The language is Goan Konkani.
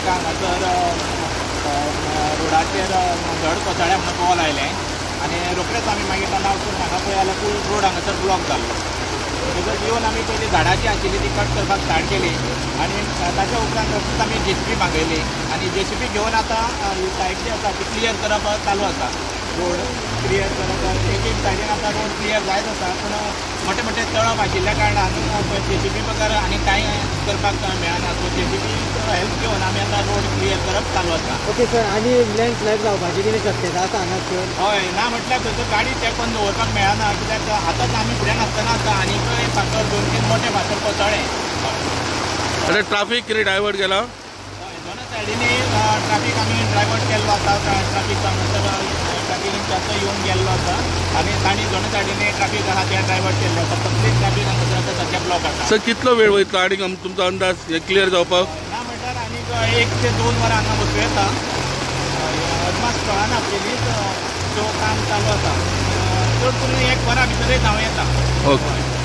आमकां हांगासर रोडाचेर धड कोसळ्ळ्या म्हणून कॉल आयलें आनी रोखडेच आमी मागीर तेन्ना वचून हांगा पळय जाल्यार फूल रोड हांगासर ब्लॉक जाल्लो. म्हणटकच येवन आमी पयलीं झाडां जी आशिल्ली ती कट करपाक स्टार्ट केली आनी ताच्या उपरांत रोखडीच आमी जेसीबी मागयली आनी जेसीबी घेवन आतां सायड जी आसा ती क्लियर करप चालू आसा. रोड क्लियर करप एक एक सायडीन आतां रोड क्लियर जायत आसा, पूण मोठे मोठे तळप आशिल्ल्या कारणान जेसीबी बगर आनी कांय करपाक मेळना. सो जेसीबीचो हेल्प घेवन आमी आतां रोड क्लियर करप चालू आसा. ओके सर, आनी लँडस्लायड जावपाची कितें शक्यता आसा हांगासर? हय, ना म्हटल्यार थंयसर गाडी तेंकोन दवरपाक मेळना, कित्याक आतांच आमी फुड्यान आसतना आनीकय फातर 2-3 मोठे फातर कोसळ्ळे. आतां ट्राफीक कितें डायवर्ट केला? हय, दोन सायडींनी ट्राफीक आमी डायवर्ट केल्लो आसा. ट्राफीक हांगासर ट्राफीक इंचार्ज येवन गेल्लो आसा आनी तांणी दोन सायडींनी ट्राफीक आसा ते डायवर्ट केल्ले आसा. कंप्लीट ट्राफीक हांगासर आतां सद्या ब्लॉक आसा. सर, कितलो वेळ वयतलो आनी तुमचो अंदाज हे क्लियर जावपाक? ना म्हटल्यार आनीक 1 ते 2 वरां हांगा बसूं येता. अदमास कळना पयलींच, सो काम चालू आसा. चड करून 1 वरा भितरय जावं येता. ओके.